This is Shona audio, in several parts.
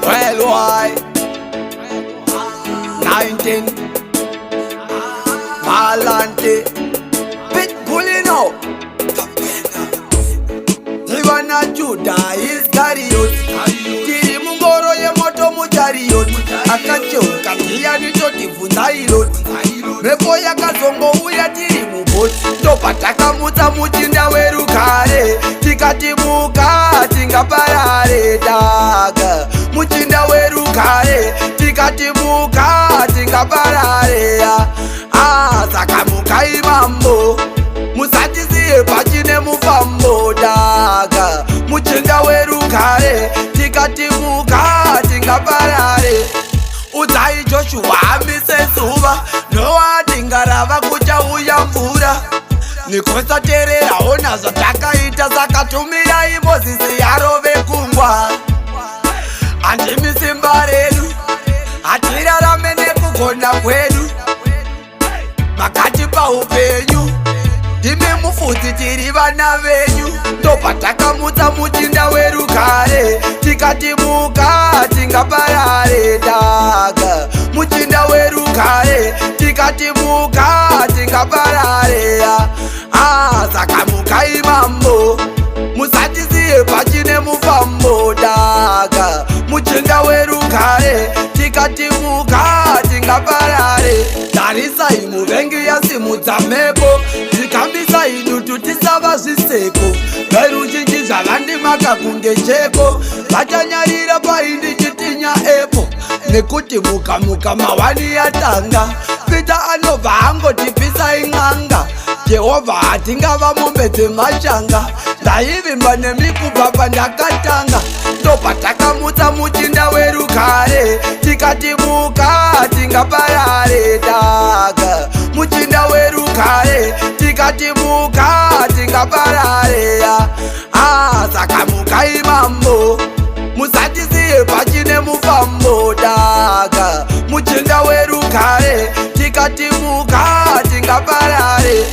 Well, why? 19 Malante Pitbull, you know. Ivana Judah Iscariot. Tiri mungoro yemoto muchariot. Akacheuka ndiyani totibvunza iloti. Mhepo yakazongouya tiri mubhoti. Ndopatakamutsa muchinda werugare. Tikati muka tingaparare daga. Muchinda werugare. Tikati muka tingaparare. Ah, saka mukai mambo. Musatisiye pachine mufambo daga. Muchinda werugare. Tikati muka tingaparare. Udzai Joshua amise zuva. Noa tingarava kuchauya mvura. Nikosaterera ona zvatakaita saka tumirai Mozisi yarove kungwa. Handimi simba redu, hatirarame nekugona kwedu. Makatipa upenyu, ndimi mufudzi tiri vana venyu. Ndopatakamutsa muchinda werugare. Tikati muka tingaparare daga. Muchinda werugare. Tikati muka tingaparare. Ah, saka mukai mambo. Musatisiye pachine mufambo daga. Muchinda werugare. Tikati muka tingaparare. Tarisai muvengi yasimudza mhepo. Dzikamisai dutu tisava zviseko. Veruzhinji zvavandimaka kunge cheko. Vachanyarira paindichitinya epo. Nekuti mukamuka mawani yatanga. Peter anobva angotipisa in'anga. Jehovha hatingava mombe dzemashanga. Ndaivimba nemi kubva pandakatanga. Ndopatakamutsa muchinda werugare. Tikati muka tingaparare daga. Muchinda werugare. Tikati muka tingaparare. Ah, saka mukai mambo. Musatisiye pachine mufambo daga. Muchinda werugare. Tikati muka tingaparare.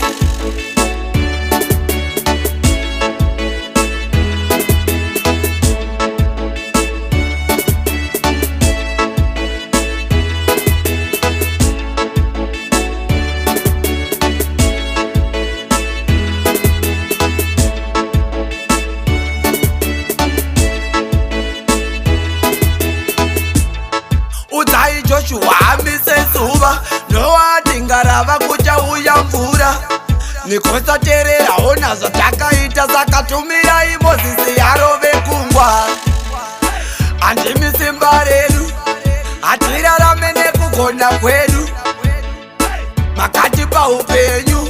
Udzai Joshua amise zuva. Noa tingarava kuchauya mvura. Nikosaterera ona zvatakaita saka tumirai Mozisi yarove kungwa. Handimi simba redu, hatirarame nekugona kwedu. Makatipa upenyu,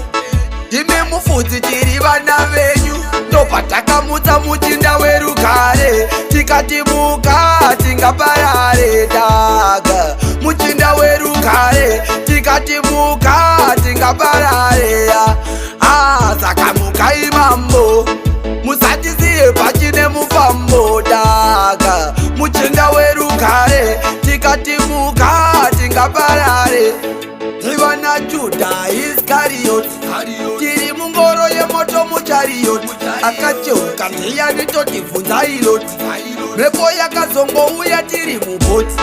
ndimi mufudzi tiri vana venyu. Ndopatakamutsa muchinda werugare. Tikati muka tingaparare daga. Muchinda werugare. Tikati muka tingaparare. Ah, saka mukai mambo. Musatisiye pachine mufambo daga. Muchinda werugare. Tikati muka tingaparare. Ivana Judah Iscariot. Tiri mungoro yemoto muchariot. Akacheuka ndiyani totibvunza iloti. Mhepo yakazongouya tiri mubhoti.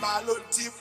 Maloti.